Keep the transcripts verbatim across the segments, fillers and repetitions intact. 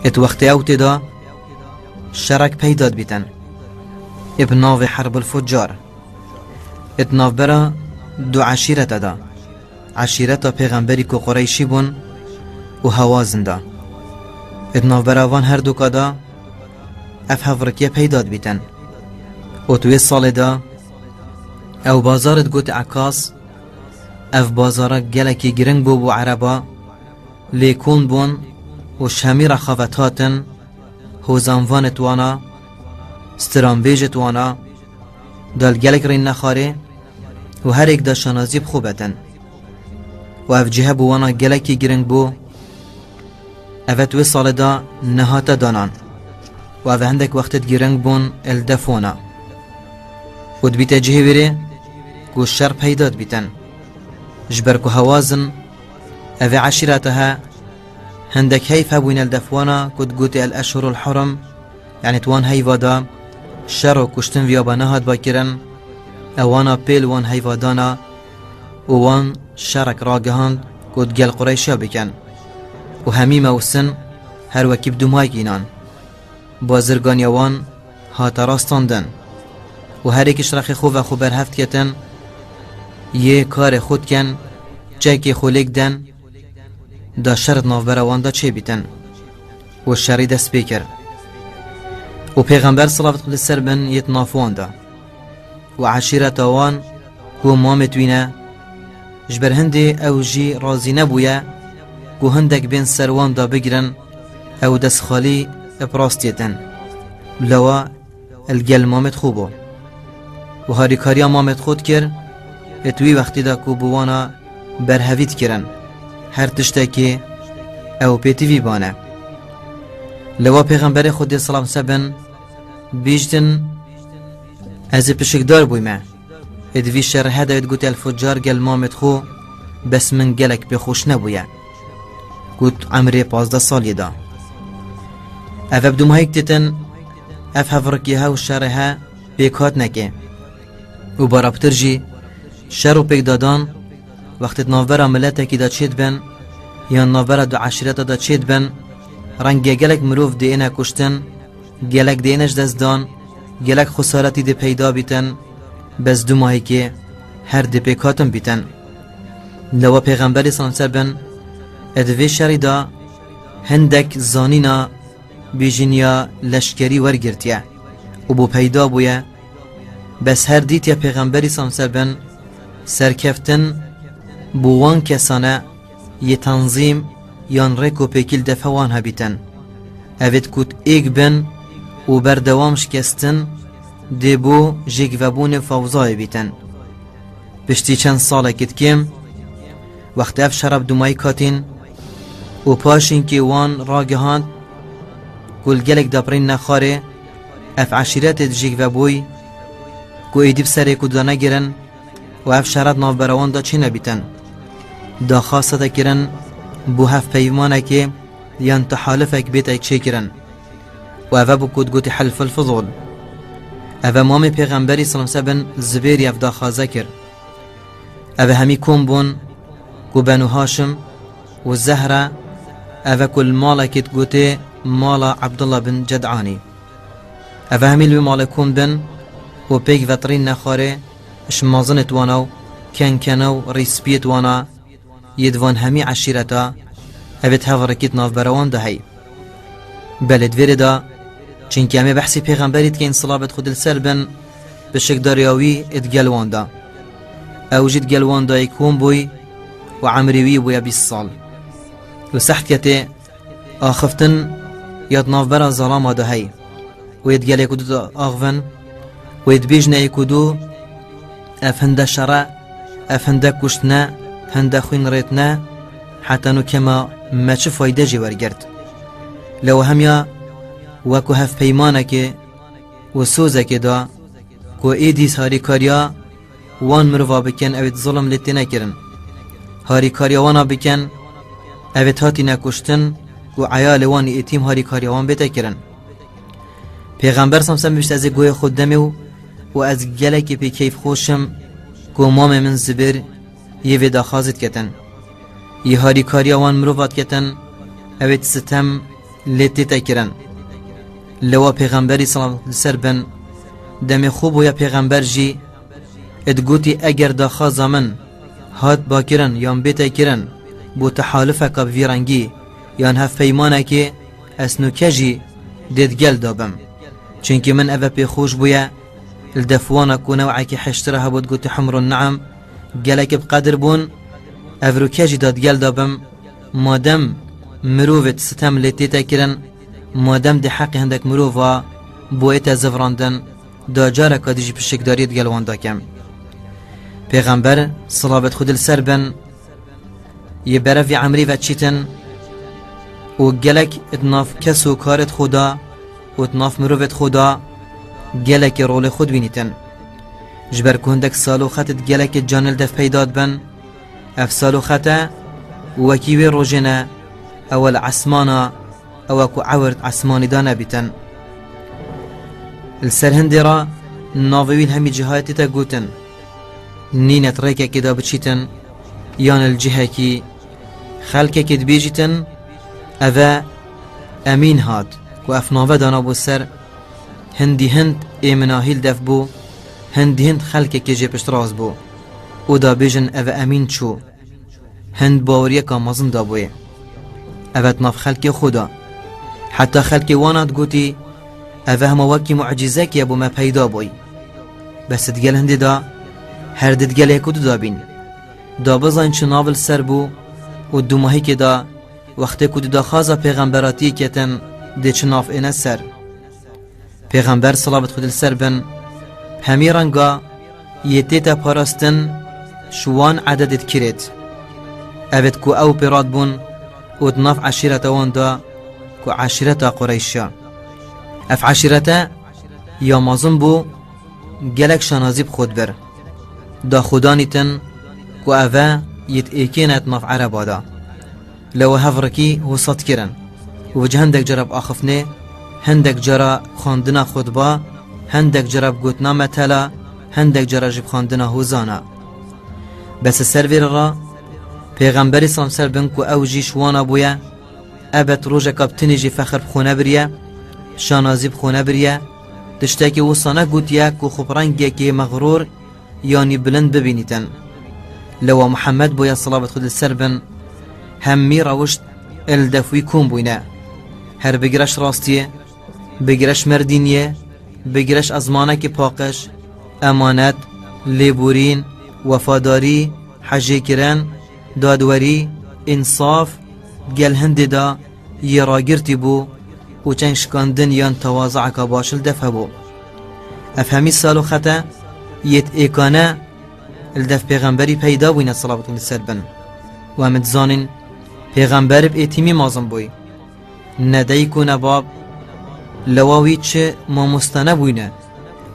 Êt wextê ew tê de şerek peyda dibîtin. Ê bi navê Herbul Fucar. Êt navbera du eşîrete de. Eşîreta pêxemberî ku Qureyşî bûn û Hewazin de. Êt navbera van her duka de ev hevrikiye peyda dibîtin. Û tu wê salê de ew bazarê digot Ekas, ev bazara gelekî giring bû bo Ereba, lê kon bûn û ji hemî rexa ve hatin, hozanvanê wana, stranbêjê wana, dal gelek rîn nexarê û herêk da şanazî bi xwe betin. Û ev cih bo wana gelekî giring bû, ev et wê salê da nehate danan. Û ev hindek wextêt giring bûn el def wana. Û dibîte cihê wêrê ku şer peyda dibîtin. Ji ber ku Hewazin, ev ê eşîrete he, hindek heyf hebûyne li def wana ku digotê El Eşhurul Hurum, yanî di wan heyva de şer û kuştin viya ba nehat ba kirin, ewana pêl wan heyva dana û wan şerek ragihand ku digel Qureyşa bikin. Û hemî mewsim her wekî bi dûmayek înan. Bazirganiya wan hate rastandin. Û herêk ji rexê xwe ve xwe berhev diketin, yê karê xwe dikin, çekê xwe lêk den, da şer di navbera wan de çêbîtin û şerî dest pê kir. Û Pêxember, silavet Xwedê ser bin, yêt nav wan de. Û eşîreta wan ku mamêt wî ne, ji ber hindê ew jî razî nebûye ku hindek bên ser wan da bigirin, ew destxalî bi rastiyê din. Lewa li gel mamêt xwe bû. Û harîkariya mamêt xwe dikir, êt wî wextî de ku bi wana berhevî dikirin, her tiştekê ew pêtivî bane. Lewa Pêxemberê Xwedê, silav se bin, bîjtin, ez ê pişikdar bûyme. Ê di vî şerê he de êt got El Fucar gel mamêt xwe, bes min gelek pê xweş nebûye. Got emrê pazdeh saliyê da. Ev eb dumahîk dîtin, ev hevrikî he û şerê he pêk hat neke. Û baraptir jî şer û pêkdadan wextê di navbera miletekî de çêdibin, yan navbera du eşîreta de çêdibin, rengê gelek mirov dê êne kuştin, gelek dê êne ji dest dan, gelek xwesaretî dê peyda bîtin, bes du mahîkê her dê pêk hatin bîtin. Lewa Pêxemberî salam ser bin, ê di vê şerî de hindek zanîna bêjiniya leşkerî wergirtiye û bo peyda bûye, bes her dîtiye Pêxemberî salam ser bin serkeftin bo wan kesane yê tenzîm yan rêk û pêkî li defa wan hebîtin. Evêt ku êk bin û berdewam şikestin dê bo jêkvebûnê fewzayê bîtin. Piştî çend salekî di kêm, wextê ev şerab dumayî katîn û paşînkê wan ragihand ku li gelek dapirîn nexarê ev eşîretê di jêkvebûy ku êdî bi serê ku da negirin, û ev şerat navbera wan de çênebîtin. Daxwasa de kirin bo hevpeymanekê yan tehalifek bête çêkirin. Û eve bû ku digotî Helful Fizul. Eve mamê Pêxemberî salam se bin Zibêrî ev daxwaze kir. Eve hemî kom bûn ku Benû Haşim û Zehre, eve ku li malekê digotê mala Ebdullah bin Ced'anî. Eve hemî li wî malê kom bin û pêk vetirîn nexwarê, ji mazinêt wana û kenkene û rîspiyêt wana, yê di van hemî eşîreta, evêt hev rikît navbera wan de hey. Belê di vêrê de, çinkî em ê behsî pêxemberî dikeyn, silabet Xwedê li ser bin, pişikdariya wî ê di gel wan de. Ew jî di gel wan de yê kom bûy û emrê wî bûye bîst sal. Û sehtiyetê axiftin ya di navbera zalama de hey. Wê di gelê ku du de axivin, wê dibêjne yê ku du, ev hinde şere, ev hinde kuştine, hinde xwîn rêtine, heta nû kema me çi fayde jê wergirt? Lew hemiya wekû hevpeymanekê û sozekê da ku êdî harîkariya wan mirova bikin, ew ê zulm lê têne kirin. Harîkariya wana bikin, ew ê hatîne kuştin û eyalê wan ê êtîm harîkariya wan bête kirin. Pêxember sam sem bişt, ez ê guhê xwe demê û, û ez gelekî pê keyfxweş im ku mamê min Zibêr yê vê daxwazê diketin. Yê harîkariya wan mirova diketin, ew ê sitem lê tête kirin. Lewa pêxemberî salam li ser bin, demê xwe bûye pêxember jî, digotî eger daxwaza min hat bakirin yan bête kirin, bo tehalufeka bi vî rengî yan hevpeymanekê, ez nûke jî dê di gel de bim. Çunkî min eve pê xweş bûye, li def wana ku newekî hiştira hebû, digotî humrun neam, gelekî bi qedir bûn, ev rûke jî da di gel de bim. Madem mirovê di sitem lê tête kirin, madem dê heqê hindek mirova bo ête zivrandin, da careka dî jî pişikdariyê digel wan de kem. Pêxember, silavet Xwedê li ser bin, yê berev vî emrî ve çîtin û gelek di nav kes û karê xwe de û di nav mirovê xwe de gelekî rolê xwe dibînîtin. Ji ber ku hindek sal û xet di gelekî canê li def peyda dibin, ev sal û xete wekî wê rojê ne, ew li esmana, ew ku ewir di esmanî de nebîtin. Li ser hindê re navê wî li hemî cihayê tête gotin. Nîne di rêkekê de biçîtin, yan li cihekî xelkekê dibêjîtin, eve Emîn hat, ku ev nave danabû ser, hindî hind ê minahî li def bû, hindî hind xelkekê jê piştrast bû û da bêjin eve Emîn çû. Hind baweriyeka mezin dabûyê. Eve di nav xelkê xwe de. Heta xelkê wana digotî, eve hema wekî mucîzekê bo me peyda bûy. Bes di gel hindê de, her di digelê ku dida bîn. Da bizanîn çi nav li ser bû û dûmahîkê de, wextê ku di daxwaza pêxemberatiyê ketin, dê çi nav êne ser. Pêxember, silavet Xwedê li ser bin, hemî renga yê tête parastin ji wan ededê dikirêt. Evêt ku ew pê radibûn û di nav eşîreta wan de ku eşîreta Qureyş e. Ev eşîrete ya mezin bû, gelek şanazî bi xwe dibir. Da xwe danîtin ku eve yê di êkê ne di nav Ereba de. Lewa hev rikî hosat kirin û ji hindek cara bi axiftinê, hindek cara xwendina xutba, hindek cara bi gotina metela, hindek cara jî bi xwendina hozana. Bes ser vê re, pêxemberî salam ser bin ku ew jî ji wana bûye, ebet rojeka bi tinê jî fexir bi xwe nebiriye, şanazî bi xwe nebiriye, tiştekî wisa negotiye ku xwe bi rengekê mexrûr yanî bilind bibînîtin. Lewa Muhammed bûye, silavet Xwedê li ser bin, hemî rewişt li def wî kom bûyne. Her bigire ji rastiyê, bigire ji merdîniyê, bigire ji ezmanekî paqij, emanet, lêborîn, wefadarî, hejêkirin, dadwerî, însaf, gel hindê de yê ragirtî bû û çend şikandin yan tewazaeka baş li def hebû. Ev hemî sal û xete yê di êkane li def pêxemberî peyda bûyne, silavet li ser bin. Û em dizanîn, pêxember bi êtîmî mezin bûy. Ne dayik û ne bab, lewa wî çi mamoste nebûyne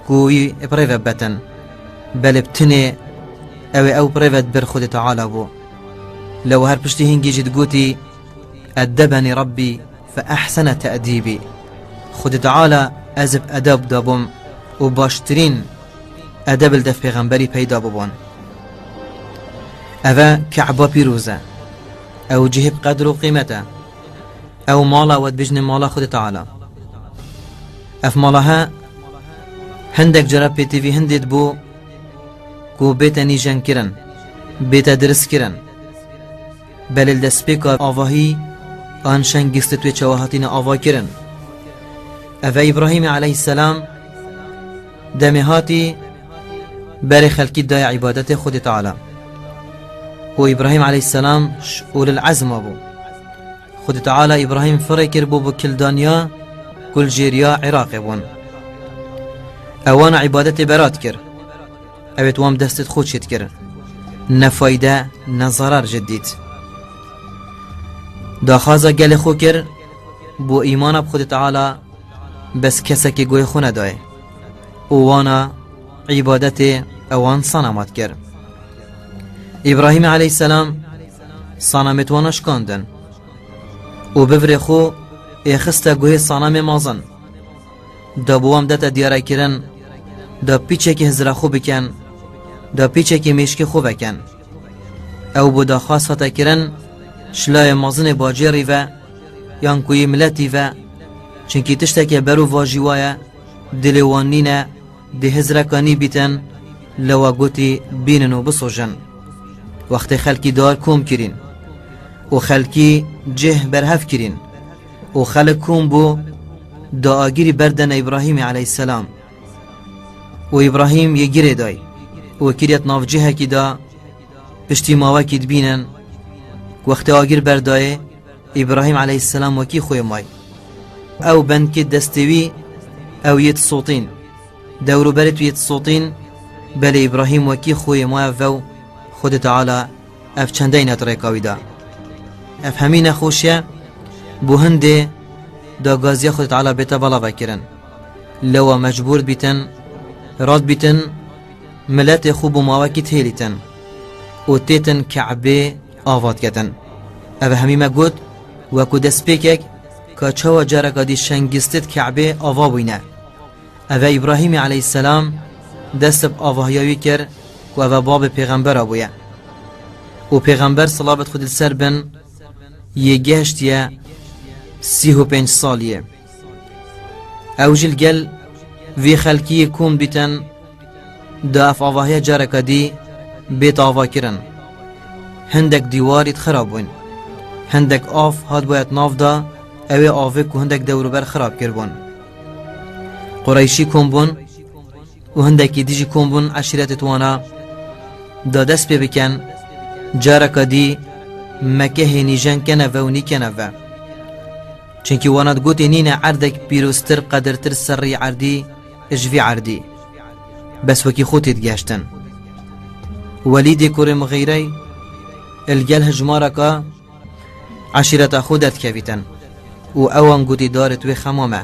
ku wî bi rê ve betin. Belê bi tinê ew ê ew bi rê ve dibir Xwedê Teala bû. Lewa her piştî hingî jî digotî, "Eddebenî Rabbî fe ehsene te'dîbî." Xwedê Teala ez bi edeb dabûm û baştirîn edeb li def pêxemberî peyda bibûn. Eve Ke'ba pîroz e. Ew cihê bi qedr û qîmet e. Ew mala we dibêjinê mala Xwedê Teala. Ev mala he hindek cara pêtivî hindê dibû ku bête nîjenkirin, bête diristkirin. Belê li destpêka avahî an şengîstê tu yê çawa hatîne avakirin. Eve Îbrahîmê aleyhisselam demê hatî berê xelkî daye îbadetê Xwedê Teala. Û Îbrahîm aleyhisselam ji ulul ezma bû. Xwedê Teala Îbrahîm firê kir bû bi kildaniya ku li jêriya Iraqê bûn. Ewana îbadetê berat kir. Ew ê wan bi destê xwe çêt kir. Ne fayde, ne zarar ji dît. Daxwaza gelê xwe kir, bo îmana bi Xwedê Teala bes kesekê guhê xwe nedayê. Û wana îbadetê ewan sanamat kir. Îbrahîmê aleyhisselam sanamêt wana şikandin. Û bi virê xwe êxiste guhê sanamê mezin. Da bo wan bidete diyarekirin, da pîçekî hizra xwe bikin, da pîçekî mêşkê xwe vekin. Ew bo daxwaz hate kirin, şilayê mezinê bacêrî ve, yan ku yê miletî ve, çinkî tiştekê berû vajî wa ye, dilê wan nîne, dê hizreka nî bîtin, lewa gotî bînin û bisojin. Wextê xelkî dar kom kirîn û xelkî cih berhev kirîn û xelk kom bû, da agirî berdene Îbrahîmî aleyhisselam. Û Îbrahîm yê girê day û kiriye di nav cihekî de, piştî mawekî dibînin, wextê agir berdayê, Îbrahîm aleyhisselam wekî xwe may. Ew bendkê destê wî, ew yê disotîn. Dewrûberê tu yê disotîn, belê Îbrahîm wekî xwe maye ve û Xwedê Teala ev çendeyne di rêka wî de. Ev hemî nexweşiye bo hindê da gaziya Xwedê Teala bête belavekirin. Lewa mecbûr dibîtin, radibîtin, miletê xwe bo mawekî têlîtin û têtin Ke'bê ava diketin. Ev hemî me got, weku destpêkek ka çawa careka dî şengistê di Ke'bê ava bûyne. Eve Îbrahîmî aleyhisselam dest bi avahiya wî kir ku eve babê pêxembera bûye. Û pêxember, silavet Xwedê li ser bin, yê gehiştiye sî û pênc saliyê. Ew jî li gel vî xelkî yê kom dîtin, da ev avahiya careka dî bête avakirin. Hindek dîwarî di xirab bûn. Hindek av hat boyet nav da, ew ê avê ku hindek dewrûber xirab kiribûn. Qureyşî kom bûn û hindekî dî jî kom bûn eşîretê wana da dest pê bikin, careka dî Mekehê nîjen kene ve û nîkene ve. Çinkî wana digotê nîne erdek pîroztir, qedirtir serrî erdî ji vî erdî. Bes wekî xwe têdigeştin. Welîdê kurê Muxîrey li gel hijmareka eşîreta xwe derdikevîtin û ewan gotî darê tu wê xema me,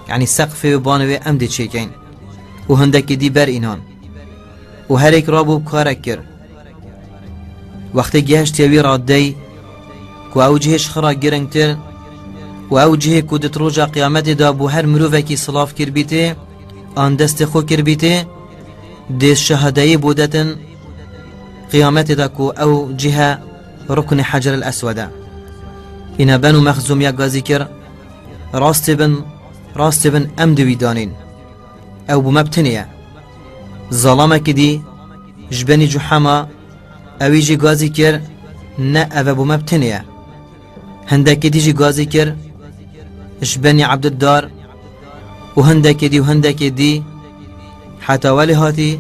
yanî seqfê wê banê wê em dê çêkeyn û hindekê dî ber înan û herêk rabû karek kir. Wextê gehiştiye wî radeyî ku ew cihê ji xwe re giringtir û ew cihê ku di roja qiyametê de bo her mirovekî silav kirbîtê, an destê xwe kirbîtê, dê şahadeyê bo detin qiyametê de ku ew cih e ruknê Hecer el Eswed e. Îne Benû Mexzûm ya gazî kir, rastê bin, rastê bin em dê wî danîn. Ew bo me bi tinê ye. Zalamekî dî ji benî Cuhema, ewî jî gazî kir, ne, eve bo me bi tinê ye. Hindekî dî jî gazî kir ji benî Ebdiddar û hindekê dî û hindekê dî, heta welê hatî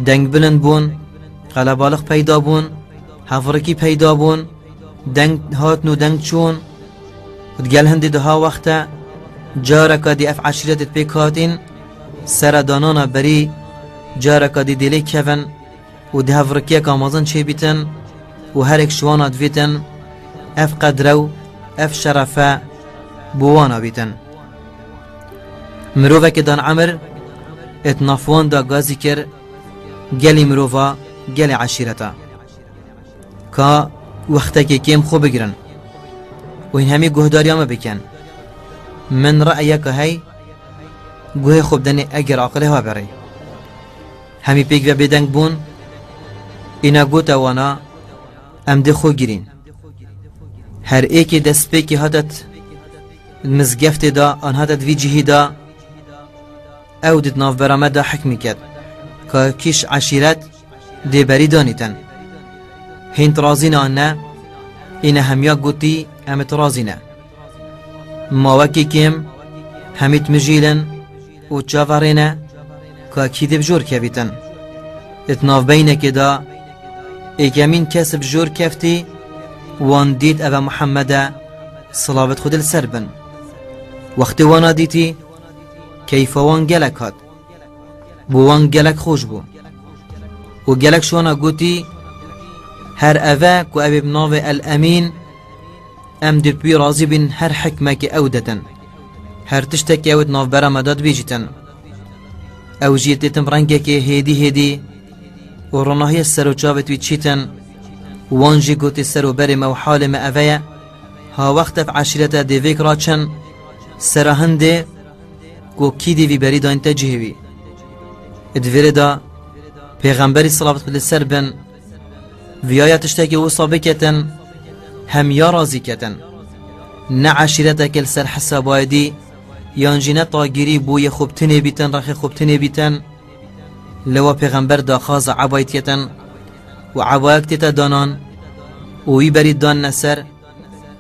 dengbilind bûn, qelebalix peyda bûn, hevrikî peyda bûn, deng hatin û deng çûn. Di gel hindê di ha wexte careka dî ev eşîretê pêk hatîn, sere danana berî careka dî dê lê kevin û di hevrikiyeka mezin çêbîtin û herek ji wana divîtin, ev qedre û ev şerefe bo wana bîtin. Mirovekê dan emir, êt nav wan da gazî kir, gelî mirova, gelê eşîreta. Ka wextekê kêm xwe bigirin û hîn hemî guhdariya me bikin. Min reyeka hey, guhê xwe bidenê eger aqilê ha berê. Hemî pêk ve bêdeng bûn, îna gote wana, em dê xwe girîn. Her êkê destpêkê hate di mizgeftê de, an hate di vî cihî de, ew di navbera me de hikmî ket, ka kîş eşîret dê berî danîtin. Hîn razî ne an ne, îne hemiya gotî, em ê razî ne. Ma wekî kêm, hemî dimijîlin û çaverêne, ka kî dê bi jor kevîtin. Di navbeynekê de, êkemîn kes bi jor keftî, wan dît eve Muhammed e, silavet Xwedê li ser bin. Wextê wana dîtî, keyfa wan gelek hat. Bo wan gelek xweş bû. Û gelek ji wana gotî, her eve ku ew ê bi navê El Emîn, em dê bi wî razî bin, her hikmekê ew detin. Her tiştekê ew di navbera me de dibêjîtin. Ew jî têtin rengekê hêdî hêdî û ronahiyê ser û çavê wî çîtin. Wan jî gotî, ser û berê me û halê me eve ye. Ha wext ev eşîrete dê vêk raçin, sera hindê ku kî dê vî berî dayîn te cihê wî. Di vê rê de Pêxemberî, silavet Xwedê li ser bin, viya ya tiştekî wisa biketin, hem ya razî ketin. Ne eşîreteke li ser hesaba êdî, yan jî ne tagîrî bû yê xwe bi tinê bîtin, rexê xwe bi tinê bîtin. Lewa pêxember daxwaza ebayî diketin û ebayek tête danan û wî berî danine ser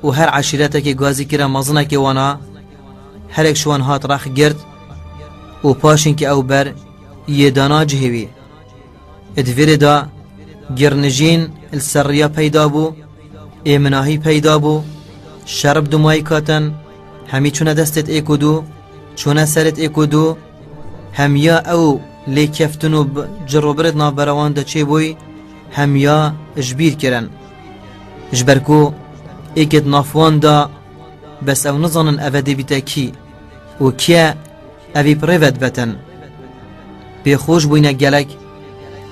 û her eşîretekê gazî kire mezinekê wana, herek ji wan hat rex girt û paşên ki ew ber yê dana cihê wî. Di vê rê de girnijîn li ser riya peyda bû, êminahî peyda bû, şer bi dumayî katin, hemî çûne destêt êk û dû, çûne serêt êk û dû, hem ya ew lêkeftin û bi-, cir û birêt navbera wan de çêbûyî, hem ya ji bîr kirin. Ji ber ku êkêt nav wan de bes ew nizanin eve dê bîte kî û kî ye evî bi rê ve dibetin. Pê xweş bûyne gelek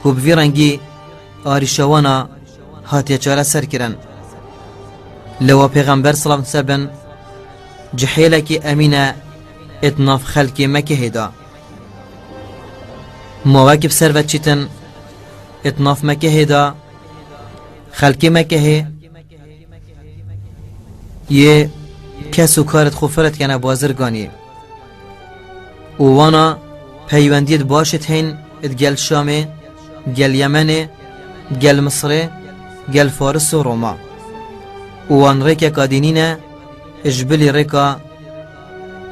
ku bi vî rengî arîşa wana hatiye çareser kirin. Lewa pêxember silav ser bin cihêlekî emîne êt nav xelkê Mekehê de. Ma wekî bi ser ve çîtin êt nav Mekehê de xelkê Mekehê yê kes û karêt xwe firet kene bazirganiyê. Û wana peywendiyêt baş êt heyîn digel Şamê, digel Yemenê, digel Misirê, digel Faris û Roma. Û wan rêkeka dînî ne ji bilî rêka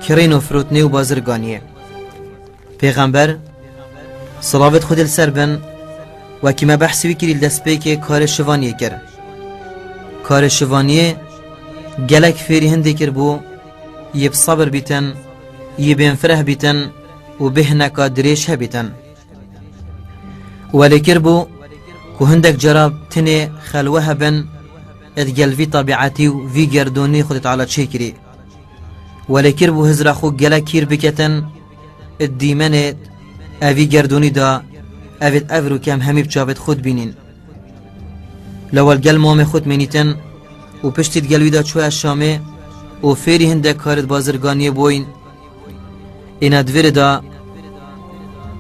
kirîn û firotinê û bazirganiyê. Pêxember, silavêt Xwedê li ser bin, wekî me behsî wî kirî li destpêkê karê şivaniyê kir. Karê şivaniyê gelek fêrî hindê kiribû, yê bi sebir bîtin, yê bên fireh bîtin û bêhneka dirêj hebîtin. Welê kiribû ku hindek cara tinê xelwe hebin, digel vî tebîetî û vî gerdûnî Xwedê Teala çêkirî. Welê kiribû hizra xwe gelek kîr biketin, di dîmenê evî gerdûnî de, evêt evr û kem hemî bi çavêt xwe dibînîn. Lewal gel mamê xwe dimênîtin û piştî digel wî de çûye Şamê û fêrî hindek karêt bazirganiyê bûyîn. Êna di vê rê de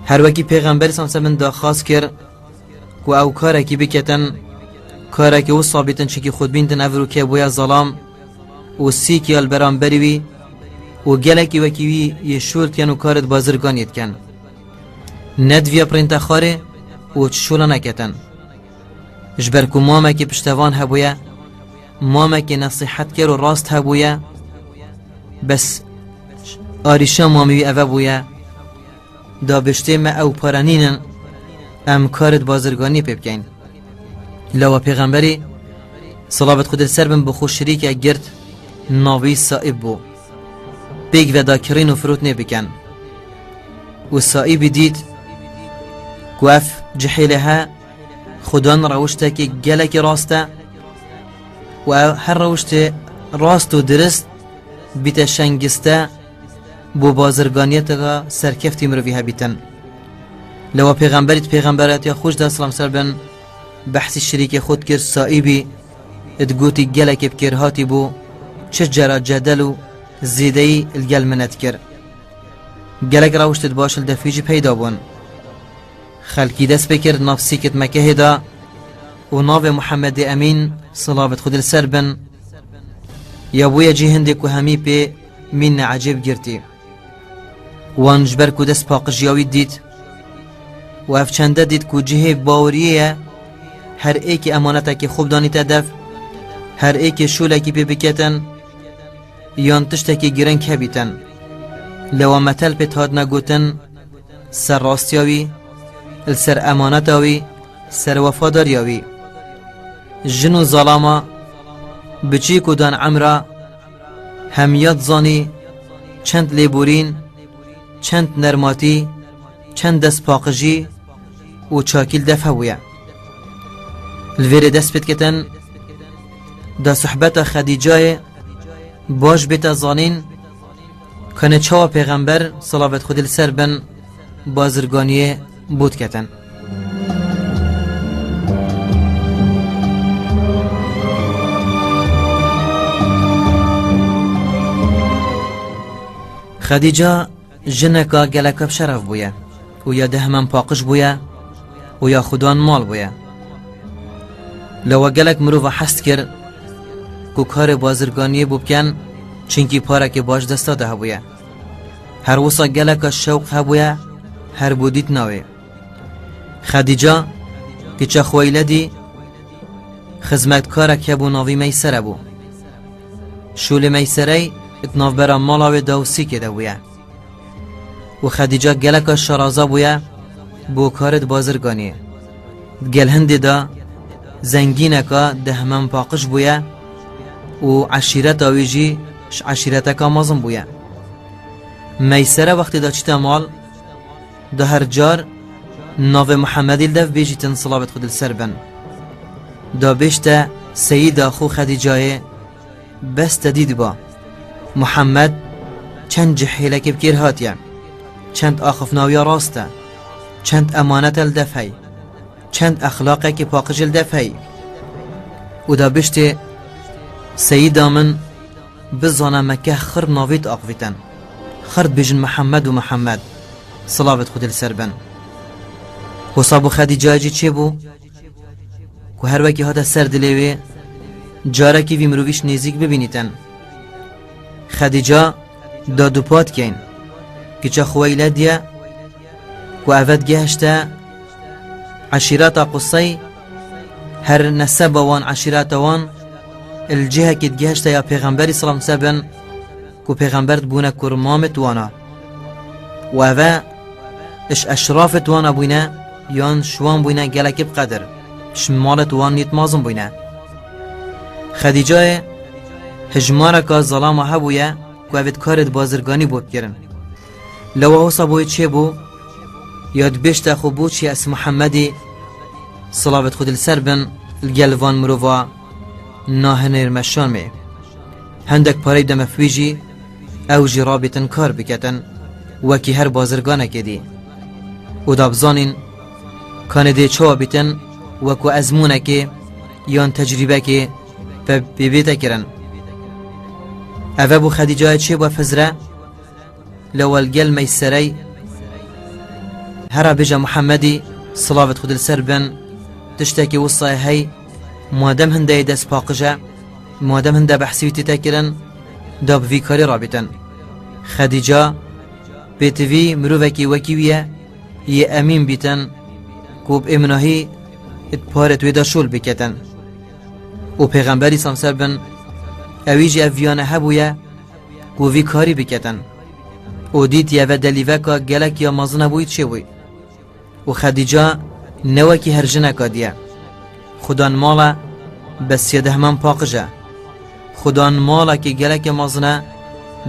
her wekî pêxemberî samsemin daxwaz kir, ku ew karekî biketin, karekî wisa bîtin, çikî xwe dibîntin evr û kê bûye zelam û sîkî ya li beramberî wî û gelekî wekî wî yê şûl dikin û karêt bazirganiyê dikin. Nediviya pirînte xwarê û çi şûla neketin. Ji ber ku mamekî piştevan hebûye, mamekî nesîhetkar û rast hebûye, bes arîşa mamê wî eve bûye, da biştê me ew pare nînin, em karêt bazirganiyê pê bikeyn. Lewa pêxemberî, silavêt Xwedê li ser bin, bi xwe şirîke girt, navê wî Saîb bû. Pêk ve da kirîn û firotinê bikin. Û Saîbî dît ku ev cihêlê he, xudan rewiştekî gelekî rast e û ew her rewiştê rast û dirist bîte şengiste bo bazirganiyeteka serkeftî mirovî hebîtin. Lewa pêxemberî di pêxemberiyetiya xwe jî de silam ser bin behsî şirîkê xwe dikir Saîbî, digotî gelekê bi kêrhatî bû, çi cara cedel û zêdeyî li gel min dikir. Gelek rewiştêt baş li def wî jî peyda bûn. Xelkî dest pê kir di nav sîkêt Mekehê de û navê Muhemmedê Emîn, silavêt Xwedê li ser bin, ya bûye cî hindê ku hemî pê mînne ecêb girtî. Wan ji ber ku dest paqijiya wî dît û ev çende dît ku cihê baweriyê ye, her êkê emanetekê xwe bidanîte def, her êkê şûlekî pê biketin, yan tiştekî girîng hebîtin. Lewa metel pê hatine gotin, ser rastiya wî, li ser emaneta wî, ser wefadariya wî. Jin û zalama, biçîk û dan emra, hemiya dizanî çend lêborîn, çend nermatî, çend destpaqijî û çakî li def hebûye. Li vê rê dest pê diketin, da sohbeta Xedîcayê baş bête zanîn, kane çawa pêxember, silavêt Xwedê li ser bin, bazirganiyê bû diketin. Xedîca jineka geleka bi şeref bûye û ya dehman paqij bûye û ya xudan mal bûye. Lewa gelek mirova hez dikir ku karê bazirganiyê bû bikin, Çimkî parekê baş desta de hebûye. Her wisa geleka şewq hebûye, her bo dîtina wê. Xedîca, kiça Xuweylidî, xizmetkarek hebû navî Meysere bû. Şûlê Meyserey di navbera mala wê de û sîkê de bûye. Û Xedîca geleka şaraza bûye bo karê di bazirganiyê. Di gel hindê de zengîneka dehmenpaqij bûye û eşîreta wî jî ji eşîreteka mezin bûye. Meysere wextê de çîte mal, da her car navê Muhemmedî li dev bêjîtin, silavêt Xwedê li ser bin. Da bêjte seyîda xwe Xedîcayê, bes te dî diba. Muhammed çend cihêlekê bi kêr hatiye. Çend axifnawiya rast e. Çend emanete li dev hey. Çend exlaqekî paqij li dev hey. Û da biştê seyîda min bizane me keh xir navî diaxivîtin. Xir dibêjin Muhammed û Muhammed. Silavêt Xwedê li ser bin. Hosa bo Xedîcayê jî çêbû ku her wekî hate ser dilê wê, carekî vî mirovî ji nêzîk bibînîtin. Xedîca da dupat keyn. Kiça Xuweylidî ye ku eve digihişte eşîreta Qusey, her neseba wan, eşîreta wan, li cihekî digihişte ya Pêxemberî, silav li ser bin, ku Pêxember dibûne kur mamê wana. Û eve ji eşrafê wana bûne, yan ji wan bûne gelekî bi qedir, ji malê wan yê mezin bûne. Xedîcayê hijmareka zelama hebûye ku evê karê di bazirganî bo bikirin. Lewa hosa bo wê çêbû, ya dibêjte xwe bo çi ez Muhemmedî, silavêt Xwedê li ser bin, li gel van mirova nahinêr meşan me. Hindek parey deme fwî jî ew jî rabîtin kar biketin, wekî her bazirganekê dî. Û da bizanîn, kanê dê çawa bîtin, wekû ezmûnekê yan tecrîbekê ve pê bête kirin. Eve bo Xedîcayê çêbû fizre, lewa li gel Meyserey, hera bêje Muhemmedî, silavêt Xwedê li ser bin, tiştekî wisa hey, madem hinde yê destpaqij e, madem hinde behsî wî tête kirin, da bi vî karî rabîtin. Xedîca, pêtivî mirovekî wekî wî ye, yê emîn bîtin, ku bi êminahî di parêt wê de şûl biketin. Û Pêxemberî, silav li ser bin, ewî jî ev viyane hebûye, ku vî karî biketin. Û dîtiye ve delîveka gelek ya mezin e bo wî çêbû. Û Xedîca ne wekî her jineka dî ye. Xudan mala bes ya dehmenpaqij e. Xudan malekî gelekî mezin e,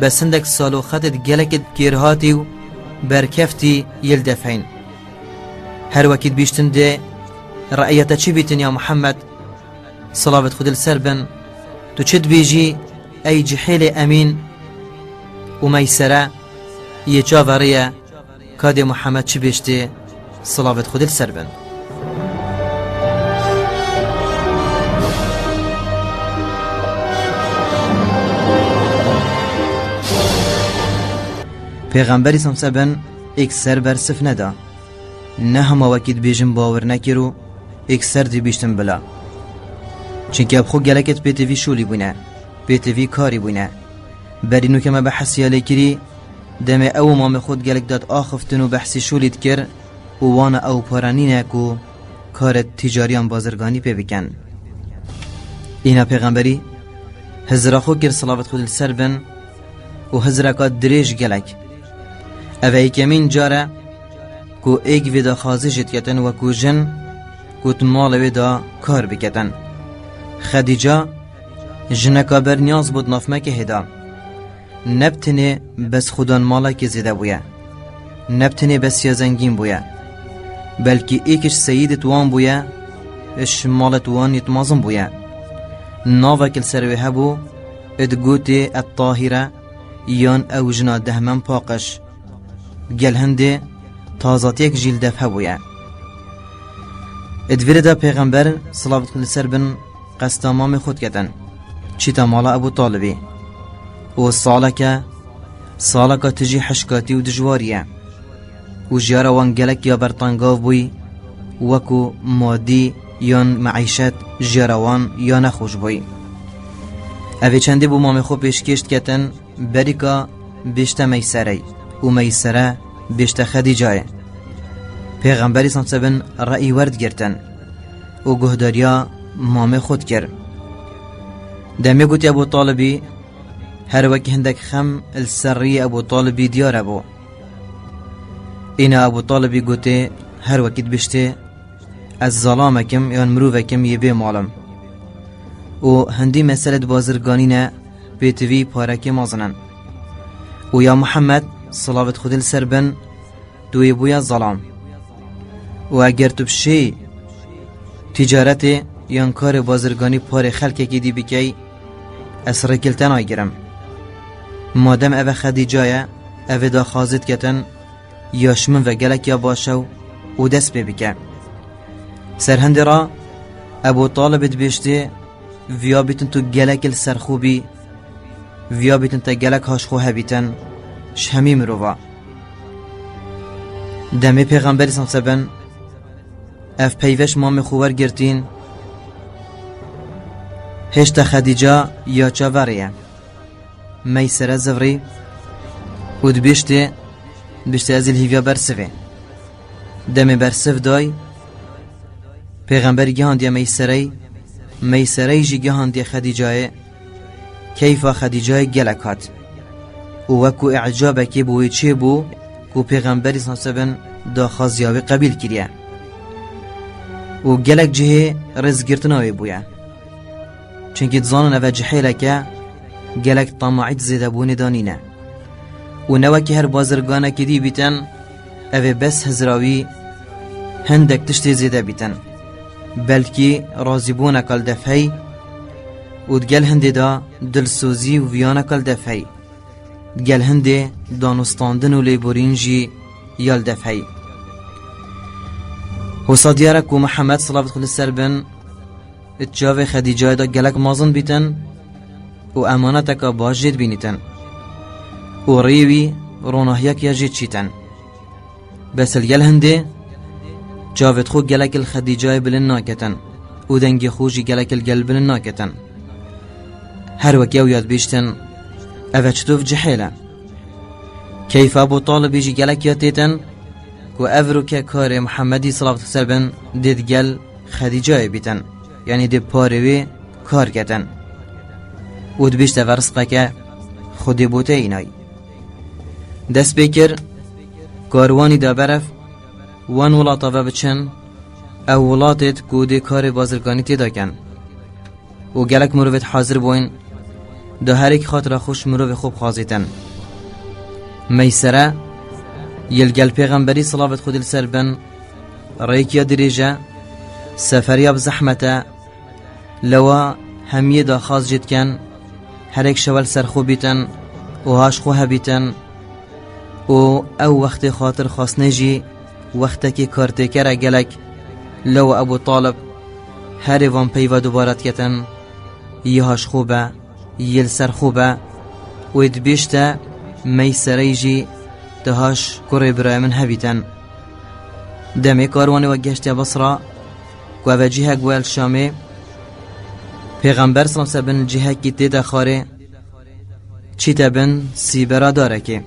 bes hindek sal û xetê di gelekî kêrhatî û berkeftî yê li dev heyn. Her wekî dibîştin dê, re'yê te çi bîtin ya Muhammed? Silavêt Xwedê li ser bin, tu çi dibêjî, ey cihêlê emîn û Meysere yê çaverê ye, ka dê Muhammed çi bêjtê, silavêt Xwedê li ser bin. Pêxemberî, silav li ser bin, êk ser bersif neda. Ne hema wekî dibêjin bawer nekir û êk ser dibîştin bila. Çimkî ev xwe gelekê di pêtivî şûlî bûne, pêtivî karî bûne. Berî nûke me behsiya lê kirî, demê ew û mamê xwe di gelek de diaxiftin û behsî şûlî dikir û wana ew para nîne ku karê ticariyan bazirganî pê bikin. Îna Pêxemberî hizra xwe kir, silavêt Xwedê li ser bin, û hizreka dirêj gelek. Ev e yekemîn car e ku êk vê daxwazê jê diketin wekû jin ku di malê wê de kar biketin. Xedîca jineka berniyaz bû di nav mekehê de. Ne bi tenê bes xudan malekê zêde bûye. Ne bi tenê bes ya zengîn bûye. Belkî êk ji seyîdêt wan bûye, ji malêt wan yê mezin bûye. Navek li ser wê hebû, digotê Et-Tahîre, yan ew jina dehmenpaqij. Gel hindê tazatiyek jî li dev hebûye. Di vê rê de Pêxember, silav li ser bin, qesta mamê xwe diketin. Çîte mala Ebû Talibî. Û saleke, saleka tijî hişkatî û dijwarî ye. Û jiyara wan gelek ya bertengav bûyî, wekû madî yan meîşet jiyara wan ya nexweş bûyî. Ev ê çendê bo mamê xwe pêşkêş diketin, berîka bêşte Meyserey û Meysere bêşte Xedîcayê. Pêxemberî sallallahu aleyhi ve sellem re'î werdigirtin û guhdariya mamê xwe dikir. Demê gotiye Ebû Talibî, her wekî hindek xem li ser riyê Ebû Talibî diyar e bû. Îna Ebû Talibî gotê, her wekî dibiştê, ez zalamek im yan mirovek im yê bê mal im. Û hindî mesele di bazirganî ne, pêtivî parekê mezin in. Û ya Muhammed, silavêt Xwedê li ser bin, tu yê bûye zalam. Û eger tu bi şêy tîcaretê yan karê bazirganî parê xelkekî dî bikey, ez rêkil te naygirim. Madem ev e Xedîca ye, ev ê daxwazê diketin, ya ji min ve gelek ya baş e û dest pê bike. Ser hindê re Ebû Talibê dibêjtê, viya bîtin tu gelek li ser xwe bî, viya bîtin te gelek haş xwe hebîtin, ji hemî mirova. Demê Pêxemberî sallallahu aleyhi ve sellem ev peyveş mamê xwe wergirtîn, hêşta Xedîca ya çaverê ye. Meysere zivrî û dibêjtê, dibêjtê, ez ê li hîviya bersivê. Demê bersiv day, Pêxemberî gihandiye Meyserey, Meyserey jî gihandiye Xedîcayê, keyfa Xedîcayê gelek hat. Û wekû îcabekê bi wê çêbû ku Pêxemberî sallallahu aleyhi ve sellem daxwaziya wê qebîl kiriye. Û gelek cihê rêzgirtina wê bûye. Çimkî dizanin ev e cihêleke gelek tamaî di zêdebûnê de nîne. Û ne wekî her bazirganekî dî bîtin, ev ê bes hizra wî hindek tiştê zêde bîtin. Belkî razîbûneka li def hey û di gel hindê de dilsozî û viyaneka li def hey. Di gel hindê danûstandin û lêborîn jî ya li def hey. Hosa diyar e ku Mihemed, silavêt Xwedê li ser bin, di çavê Xedîcayê de gelek mezin bîtin û emaneteka baş jê dibînîtin û rê wî ronahiyek ya jê çîtin. Bes li gel hindê çavêt xwe gelek li Xedîcayê bilind naketin û dengê xwe jî gelek li gel bilind naketin. Her wek ew ya dibêjtin, ev e çitov cihêl e. Keyfa Ebû Talibî jî gelek ya têtin ku ev rûke karê Muhemmedî, silavêt Xwedê li ser bin, dê di gel Xedîcayê bîtin, yanî dê parê wê kar ketin. Û dibêjte, ev e rizqeke Xwedê bo te înay. Dest pê kir, karwanî da berev, wan wilata ve biçin, ew wilatêt ku dê karê bazirganî tê de kin. Û gelek mirovêt hazir bûyn, da herêk xatira xwe ji mirovê xwe bixwazîtin. Meysere, yê li gel Pêxemberî, silavêt Xwedê li ser bin, rêyek ya dirêj e, seferiya bi zehmet e, lewa hemiyê daxwaz jê dikin, herêk şewe li ser xwe bîtin û haş xwe hebîtin, û ew wextê xatir xwestinê jî wextekî kartêker e gelek. Lew Ebû Talib herê van peyva dubare diketin, yê haş xwe be, yê li ser xwe be, wê dibêjte, Meyserey jî ti haş kurê birayê min hebîtin. Demê karwanê we geştiye Basra, ku ev e cihek bûye li Şamê, Pêxember sallallahu aleyhi ve sellem bin cihekî tê de xwarê, çîte bin sîbera darekê.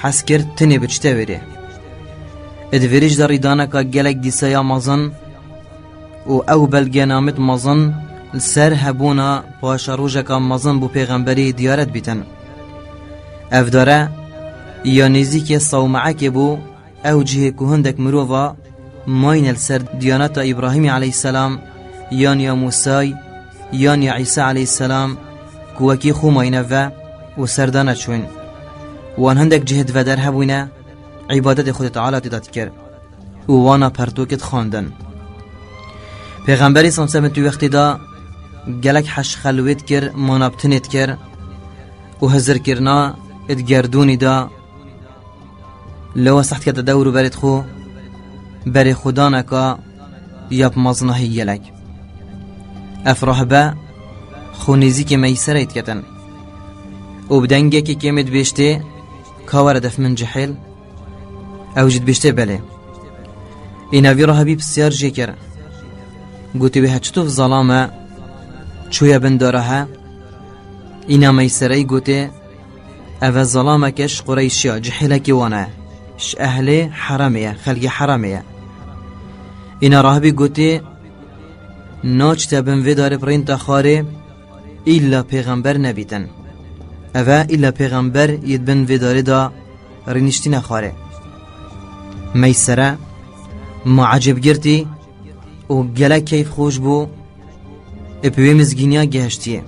Hez kir tinê biçite wêrê. Ê di vêrê jî de rîdaneka gelek dîsa ya mezin û ew belgenamêt mezin li ser hebûna paşerojeka mezin bo pêxemberî diyare dibîtin. Ev dare ya nêzîkê Sewmeekê bû, ew cihê ku hindek mirova mayne li ser diyaneta Îbrahîmî aleyhisselam, yan ya Mûsay, yan ya Îsa aleyhisselam, ku wekî xwe mayne ve û ser de neçûn. Wan hindek cihê di veder hebûne, îbadetê Xwedê Teala tê de dikir û wana pertokê dixwandin. Pêxemberî sallallahu aleyhi ve sellem tu wextê de gelek heş xelwê dikir, mana bi tinê dikir û hizirkirina di gerdûnî de. Lewa seh dikete dewr û berê xwe, berê xwedaneka ya bi mezinahî gelek. Ev rahibe xwe nêzîkê Meysereyê diketin û bi dengekî kêmê dibêjtê, ka were def min cihêl? Ew jî dibêjtê, belê. Îna vî rahibî pisyar jê kir. Gotê wê, he çitov zalam e, çûye bin dara he? Îna Meyserey gotê, eve zelameke ji Qureyşiya, cihêlekê wan e, ji ehlê heremê ye, xelkê heremê ye. Îna rahibî gotê, naçite bin vê darê bi rîn te xwarê, îlla pêxember nebîtin. Eve îlla pêxember yê bin vê darê da rîniştîne xwarê. Meysere, ma ecêbgirtî û gelek keyfxweş bû, ê bi wê mizgîniya gehiştiye.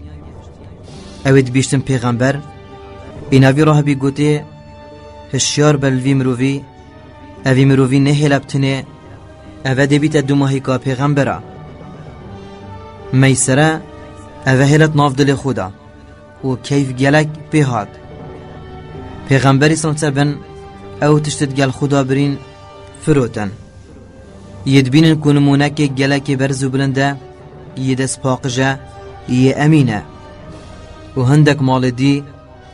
Ew ê dibîştin pêxember, îna vî rahibî gotê, hişyar be li vî mirovî, evî mirovî nehêle bi tinê, eve dê bîte dumahîka pêxembera. Meysere, eve hêlet nav dilê xwe da û keyf gelek pê hat. Pêxemberî sallallahu aleyhi ve sellem ew tişt digel xwe da birîn firotin. Yê dibînin ku nimûnekê gelekê berz û bilind e, yê destpaqij e, yê emîn e. Û hindek malê dî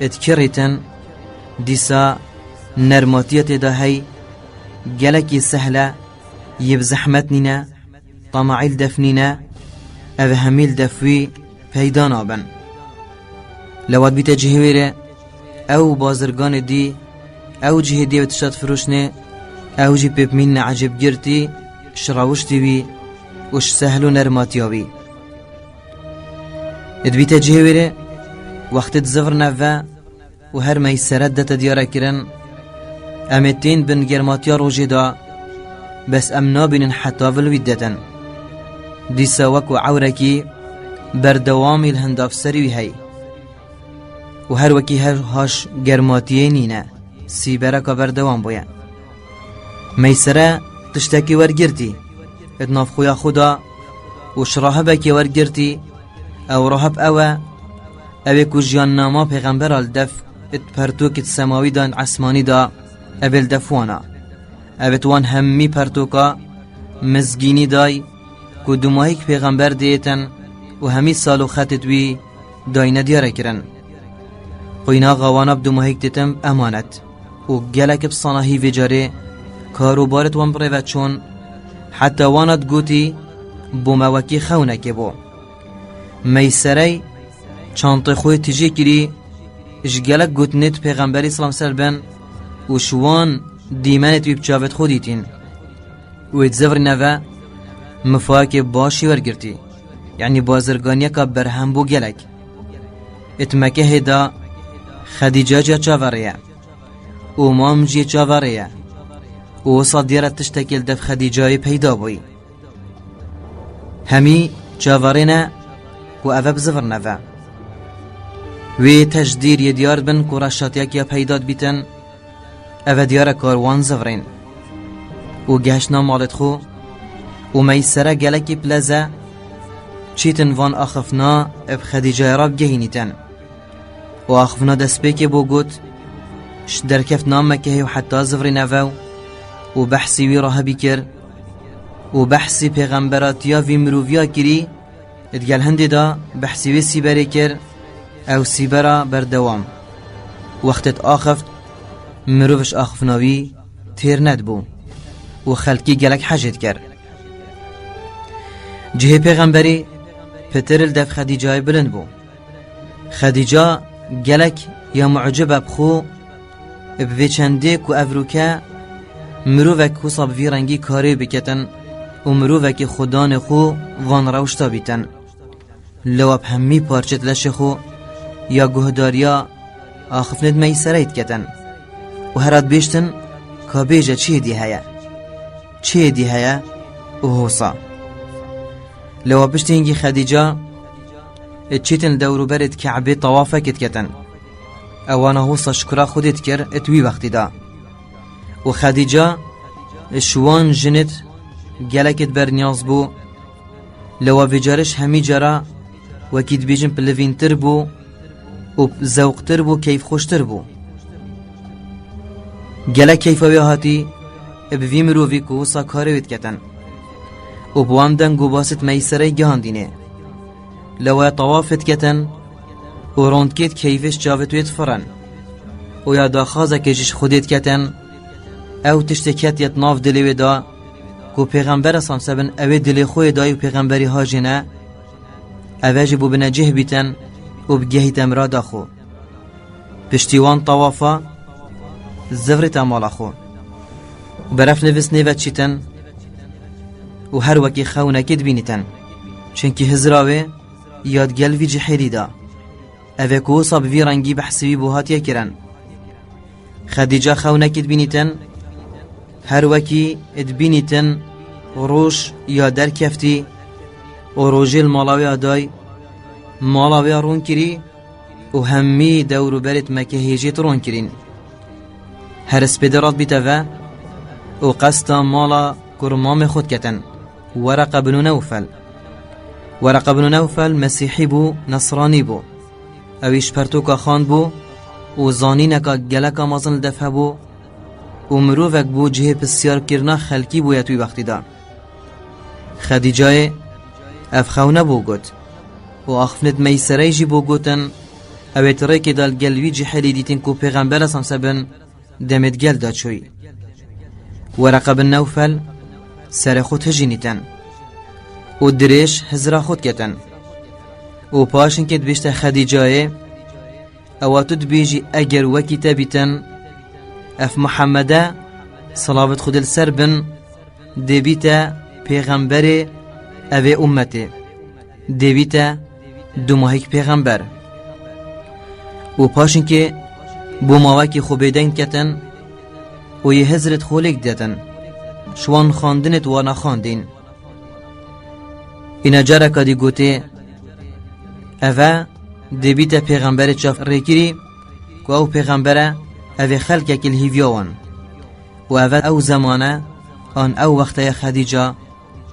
dikirîtin, dîsa nermatiya tê de hey, gelekî sehl e, yê bi zehmet nîne, tamaî li def nîne, ev hemî li def wî peyda nabin. Lewat bîte cihê wê re, ew bazirganê dî, ew cihê dê wê tişta difiroşnê, ew jî pê bimînine ecêbgirtî ji rewiştê wî û ji sehl û nermatiya wî. Dibîte cihê wê re, wextê dizivirine ve, û her Meysere dete diyare kirin, em ê tên bin germatiya rojê de, bes em nabînin heta vil wî detin. Dîsa wek û ewrekî berdewamî li hinda bi serî wî hey. Û her wekî her haş germatiyê nîne, sîbereka berdewam bûye. Meysere tiştekî wergirtî, di nav xwe ya xwe de û ji rahibekê wergirtî, ew rahib ew e, ew ê ku jiyannama pêxembera li def di pertokî di semawî de, di esmanî de, ev ê li def wan a. Ev ê di wan hemî pertoka mizgînî day ku dumahîk pêxember dêtin û hemî sal û xetê wî dayne diyare kirin. Qoynaxa wana bi dumahîk dêtin emanet û gelek bi sanahî vê carê kar û barê di wan bi rê ve çûn, heta wana digotî bo me wekî xewnekê bo. Meyserey çantê xwe tijî kirî, ji gelek gotinê di pêxemberî salam ser bin û ji wan dîmenê wî bi çavê xwe dîtîn. Wê dizivirîne ve mifayekê baş jî wergirtî, yanî bazirganiyeka berhem bû gelek. Di Mekehê de Xedîca jî çaverê ye û mam jî çaverê ye û wisa diyar e tiştekê li def Xedîcayê peyda bûyî. Hemî çaverê ne ku eve bizivirine ve. Wê tejdîr yê diyar bin ku reşatiyekiya peyda dibîtin, eve diyar e karwan zivirên û gehiştna malê xwe û Meysere gelekî pileze çîtin van axifna bi Xedîcayê re bigehînîtin. Û axifna destpêkê bû got, ji derkeftina Mekehê û heta zivirîne ve û behsî wî rahibî kir û behsî pêxemberatiya vî miroviya kirî, digel hindê de behsî wê sîberê kir, ew sîbera berdewam. Wextê diaxift, mirov ji axifna wî têr nedibû û xelkî gelek hejê dikir. Cihê pêxemberî pitir li def Xedîcayê bilind bû. Xedîca gelek ya mucib e bi xwe, bi vê çendê ku evroke mirovek wisa bi vî rengî karê biketin û mirovekî xudanê xwe van rewşta bîtin. Lewa bi hemî parçet leşê xwe ya guhdariya axifnêt Meysereyê diketin û hera dibêjtin ka bêje çi yê dî heye. Çi yê dî heye û hosa. Lewa piştî hingî Xedîca çîtin li dewrûberê di Ke'bê tawafekê diketin. Ewana hosa şikura Xwedê dikir di wî wextî de. Û Xedîca ji wan jinêt gelekêt berniyaz bû. Lewa vê carê ji hemî cara wekî dibêjin pilivîntir bû û zewqtir bû, keyfxweştir bû. Gelek keyfa wê hatî bi vî mirovî ku wisa karê wê diketin û bi wan deng û basêt Meysereyê gihandînê. Lewa tawafê diketin û rondkêt keyfê ji çavêt wê difirin û ya daxwazekê jî ji Xwedê diketin ew tiştê ketiye di nav dilê wê de ku pêxembera samsebin ew ê dilê xwe yê dayî û pêxemberî hajêne, eve jî bû bine cih bîtin û bigehîte mirada xwe. Piştî wan tawafa zivrîte mala xwe. Beref li vî nêve çîtin û her wekî xewnekê dibînîtin. Çimkî hizra wê ya digel vî cihêlî de. Ev ê ku wisa bi vî rengî behsî wî bû hatiye kirin. Xedîca xewnekî dibînîtin, her wekî dibînîtin roj ya derkeftî û rojê li mala wê ya day, mala wê ya ron kirî û hemî dewrûberê di Mekehê jî di ron kirîn. Her spêdê rat bîte ve û qesta mala kurmamê xwe diketin, Wereqe bin Newfel. Wereqe bin Newfel Mesîhî bû, Nesranî bû. Ew î ji pertoka xan bû û zanîneka geleka mezin li def hebû û mirovek bû cihê pisyarkirina xelkî bûye di wî wextî de. Xedîcayê ev xew nebû got û axifnet Meysereyê jî bû gotin, ew ê di rêkê de li gel wî cihêlî dîtin ku pêxember esam se bin demê di gel de çûyî. Wereqe bin Newfel serê xwe tijînîtin û dirêj hizra xwe diketin. Û paşinkê dibêjte Xedîcayê, ewa tu dibêjî eger wekî te bîtin, ev Muhemmede, silavêt Xwedê li ser bin, dê bîte pêxemberê evê ummetê. Dê bîte dumahîk pêxember. Û paşinkê bo mawekî xwe bêdeng diketin û yê hizrêt xwe lêk diketin. Ji wan xwendinêt wana xwendîn. Îna careka dî gotê, eve dê bîte pêxemberê çav rêkirî, ku ew pêxembere, ev ê xelkekî li hîviya wan. Û eve ew zemane an ew wexte ye Xedîca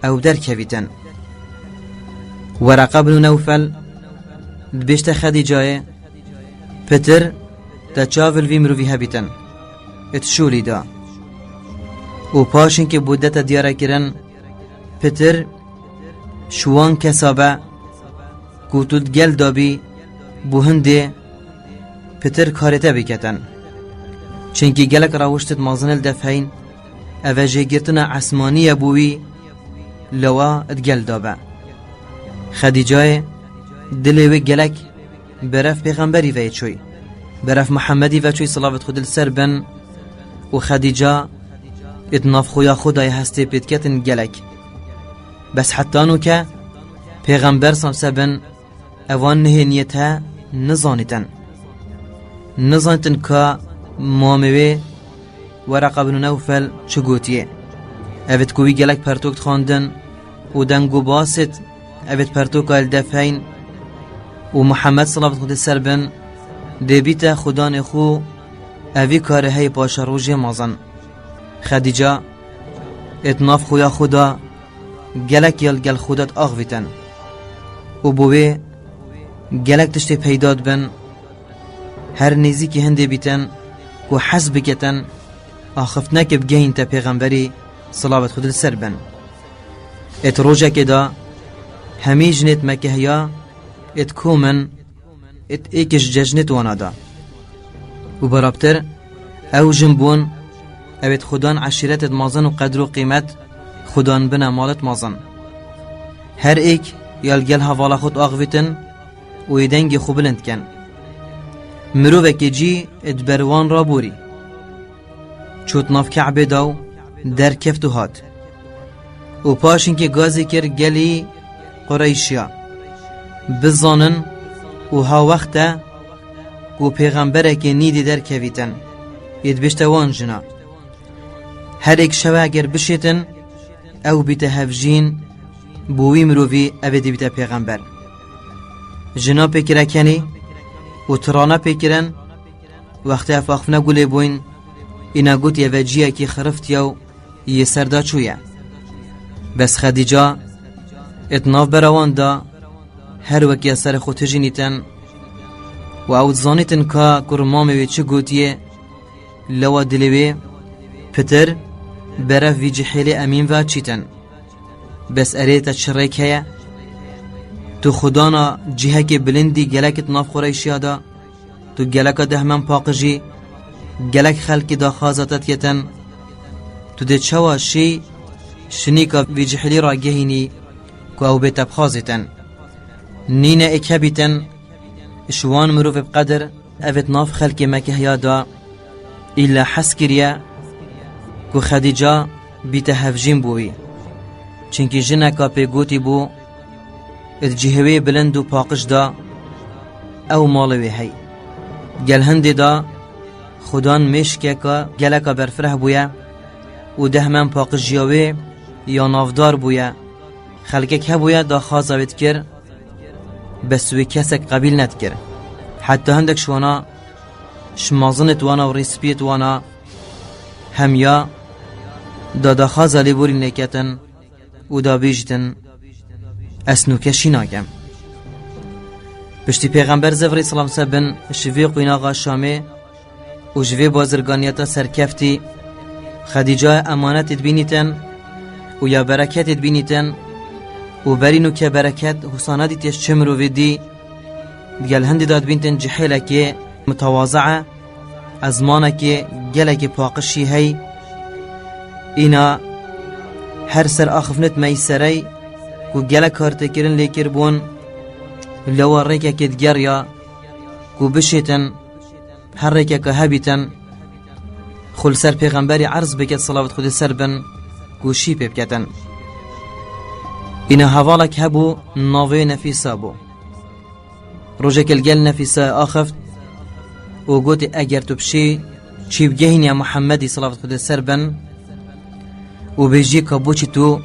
ew derkevîtin. Wereqe bin Newfel dibêjte Xedîcayê, pitir te çav li vî mirovî hebîtin, it şûlî da. Û paşinkê bû dete diyare kirin, pitir ji wan kesa be ku tu di gel de bî, bo hindê pitir karê te biketin. Çimkî gelek rawiştêt mezin li def heyn, eve jêgirtina esmanî ye bo wî, lewa di gel de be. Xedîcayê dilê wê gelek beref pêxemberî ve yê çûy. Beref Muhemmedî ve çûy, silavêt Xwedê li ser bin, û Xedîca ê di nav xuya xwe de yê hestê pê diketin gelek. Bes heta nûke pêxember sam se bin, evan nihêniyê te nizanîtin. Nizanîtin ka mamê wê Wereqa bin Newfel çi gotiye. Evêt ku wî gelek pertok dixwandin û deng û basêt evêt pertoka li def heyn û Muhammed, silavet Xwedê ser bin, dê bîte xudanê xwe, evî karê heye paşerojê mezin. Xedîca ê di nav xuya xwe de gelek ya li gel xwe de diaxivîtin û bo wê gelek tiştê peyda dibin, her nêzîkî hindê bîtin ku hez biketin, axiftinekê bigehînte pêxemberî, silavet Xwedê li ser bin. Êt rojekê de hemî jinêt Mekehiya êt kom in, êt êkê ji cejnêt wana da. Û berabtir ew jin bûn, ewêt xudan eşîretêt mezin û qedr û qîmet xudan bine malet mezin. Her êk ya li gel hevala xwe diaxivîtin û ê dengê xwe bilind ken. Mirovekê cî ê di ber wan re borî. Çût nav Ke'bê de û derkeft û hat. Û paşinkê gazê kir gelî Qureyşiya. Bizanin û ha wext e ku pêxemberekê nî dê derkevîtin, yê dibêjte wan jina. Her êk şewe eger bişêtin, ew bîte hevjîn, bo wî mirovî ev ê dibîte pêxember. Jina pê kire kenî û tirane pê kirin, wextê ev axifine gulê bûyn, îna gotiye ve ciyekî xiriftiye û yê ser de çûye. Bes Xedîca êt nav bera wan de her wekî ya serê xwe tijînîtin û ew dizanîtin ka kur mamê wê çi gotiye, lewa dilê wê pitir beref vî cihêlê Emîn ve çîtin. Bes erê te çi rêk heye? Tu xudana cihekê bilindî gelekit nav Qureyşiya de, tu geleka dehmend paqijî, gelek xelkî daxwaza te diketin. Tu dê çawa şî şinîka vî cihilî ragehînî ku ew bê te bixwazîtin? Nîne êk hebîtin, Ji wan mirovê bi qedir evê di nav xelkê Mekehiya de îlla hez kiriye ku Xedîca bîte hevjîn bo wî. Çimkî jineka pê gotî bû, di cihê wê bilind û paqij de ew malê wê hey. Gel hindê de Xudan mêşkeka geleka berfireh bûye û dehmen paqijiya wê ya navdar bûye. Xelkek hebûye daxwaza wê dikir, bes wê kesek qebîl nedikir. Heta hindek ji wana, ji mazinêt wana û rêspiyêt wana hemiya da daxwaza lêborînê ketin û da bêjtin, ez nûke şî nakem. Piştî Pêxember zevre selam se bin ji vê quînaxa Şamê û ji vê bazirganiyeta serkeftî, Xedîcaya emanetê dibînîtin û ya bereketê dibînîtin û berî nûke bereket husana dîtiye ji çi mirovê dî, digel hindê de dibînîtin cihêlekê mutewazaa, ezmanekê gelekê paqijî hey. Îna her ser axifnet meyserey ku gelek kartêkirin lê kirbûn, lewa rêkekê digeriya ku bişêtin, her rêkeke hebîtin, xwe li ser Pêxemberî erz biket, silavet Xwedê ser bin, ku şî pê biketin. Îna hevalek hebû, navê Nefîsa bû. Rojekê li gel Nefîsa axift û gotê, eger tu bişî, çî bigehîniya Muhemmedî, silavet Xwedê ser bin, û bêjî ka boçî tu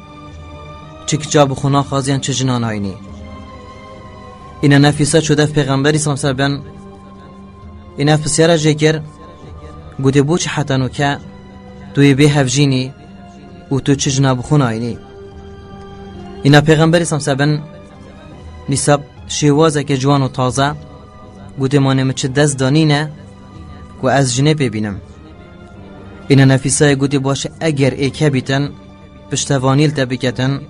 çi kiça bi xwe naxwaziyan çi jina nayînî. Îna Nefîsa çû dev Pêxemberî, silavet ser bin, Îna ev pisyara jê kir, gotê, boçî heta nûke tu yê bê hevjînî û tu çi jina bi xwe nayînî? Îna Pêxemberî samse bin nîsab şêwazeke ciwan û taze, gotê, manê min çi dest da nîne ku ez jinê pê bînim. Îna Nefîsayê gotê, baş e, eger êke bîtin, piştevanî li te biketin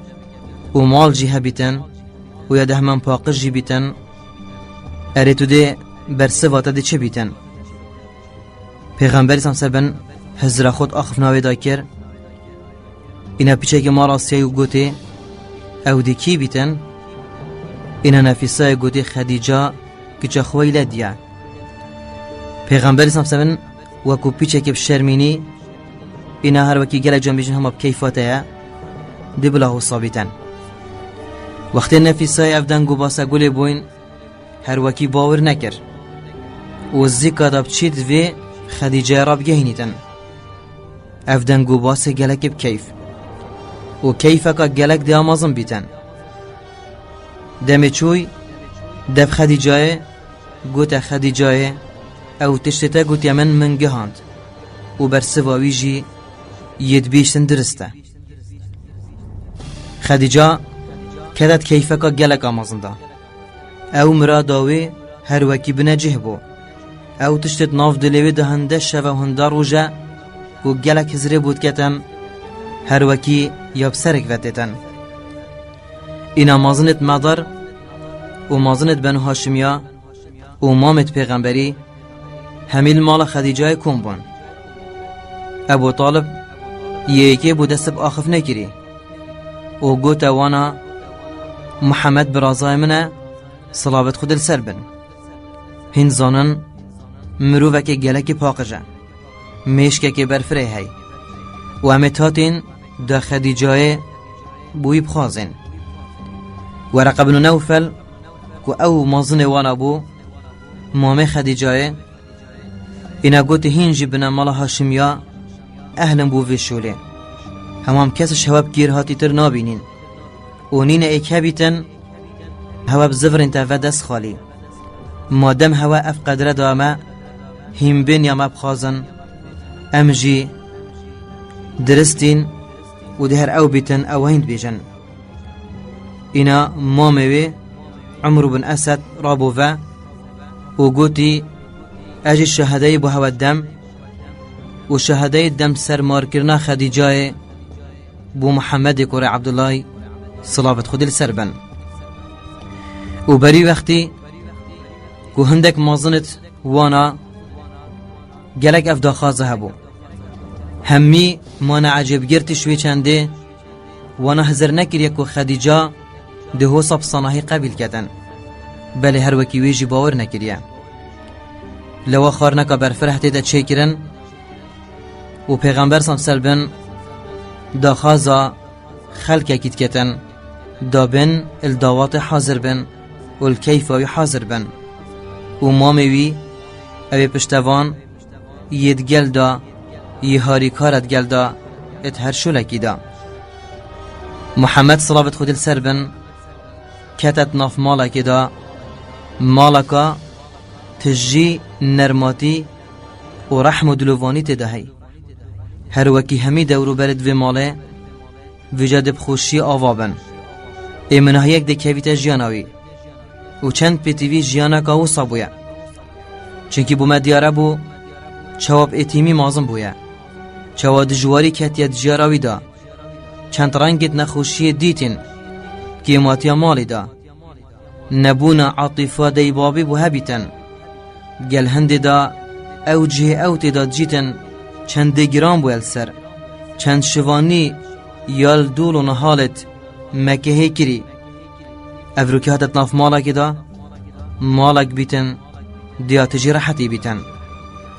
û mal jî hebîtin û ya dehman paqij jî bîtin, erê tu dê bersiva te dê çi bîtin? Pêxemberî samse bin hizra xwe axifna wê da kir. Îna piçekê ma rastiyayî û gotê, ew dê kî bîtin? Îna Nefîsayê gotê, Xedîca, kiça xwe yî lediya. Pêxemberî samse bin wekû piçekê bi şermînî, îna her wekî gelek can bêjin hema bi keyfa te ye, dê bila hosa bîtin. Wextê Nefîsayê ev deng û basa gulê bûyn, her wekî bawir nekir û zîka da biçî divê Xedîceyê ra bigehînîtin. Ev deng û basê gelekê bi keyf û keyfeka gelek dê amazin bîtin. Demê çûy dev Xedîcayê, gote Xedîcayê, ew tiştê te gotiye min, min gihand û bersiva wî jî yê dibîştin dirist e. Xedîca kete di keyfeka gelek amazin da. Ew mirada wê her wekî binecih bû. Ew tiştê di nav dilê wê de hinde şev e û hinde roj e ku gelek hizrê bû diketin, her wekî ya bi serek ve têtin. Îna mazinêt Medar û mazinêt Benû Haşimiya û mamêt pêxemberî hemî li mala Xedîcayê kom bûn. Ebû Talib yê yekê bû dest bi axiftinê kirî û gote wana, Mihemed birazayê min e, silavêt Xwedê li ser bin. Hîn zanin mirovekê gelekî paqij e. Mêşkekê berfirê hey. Û em ê hatîn da Xedîcayê bûyî bixwazên. Wereqe bin Newfel ku ew mazinê wana bû, mamê Xedîcayê, îna gotî hîn jî bine mala Haşimiya, ehlin bû vê şolê. Hemam kes ji hewe bi kêrhatîtir nabînîn. Û nîne êk hebîtin, hewe bi zivirên te ve dest xalî. Madem hewe ev qedre da me, hîn bên ya me bixwazin, em jî diristîn û di her ew bîtin ew hîn dibêjin. Îna mamê wê, Umr bin Esed, rabû ve û gotî, ez jî şehedeyî bo hewe dem û şehedeyî dem ser markirina Xedîcayê bo Muhemmedê kurê Ebdullahî, silavêt Xwedê li ser bin. Û berî wextî ku hindek mazinêt wana gelek ev daxwaza hebû. Hemî mane ecêbgirtî ji wê çendê wana hizir nekiriye ku Xedîca di hosa bi sanahî qebîl ketin. Belê her wekî wê jî bawer nekiriye. Lewa xwarneka berfireh tê de çêkirin û Pêxember sam ser bin daxwaza xelkekî diketin, da bin il dawatê hazir bin û li keyfa wî hazir bin. Û mamê wî, ew ê piştevan, yê di gel de, yê harîkar e di gel de, êt her şolekî de. Muhammed, silavêt Xwedê li ser bin, ketet nav malekê de, maleka tijî nermatî û rehm û dilovanî tê de hey. Her wekî hemî dewrûberê di vê malê, vêca dê bi xweşiyê ava bin. Ê minahiyek dê kevîte jiyana wî. Û çend pêtivî jiyaneka wisa bûye. Çimkî bo me diyar e bû, çawa bi êtîmî mazin bûye. Çawa dijwarî ketiye di jiyara wî de. Çend rengêt nexweşiyê dîtîn, kêmatiya malê de. Nebûna etîfa dey babî bû hebîtin. Gel hindê de ew cihê ew tê de dicîtin çendê giran bûye li ser. Çend şivanî ya li dûl û nihalêt mekehê kirî. Ev rûkê hate di nav malekê de, malek bîtin, diya tijî rehetî bîtin.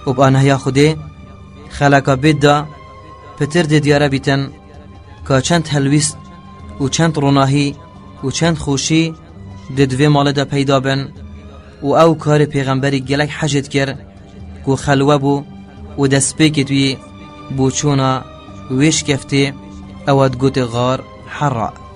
Û bi anahiya Xwedê, xeleka bêt de, pitir dê diyare bîtin, ka çend helwîst û çend ronahî û çend xweşî dê di vê malê de peyda bin û ew karê pêxemberî gelek hecê dikir ku xelwe bû û destpêkêt wî bû çûna wê şikeftê ewa digotê xar Hera.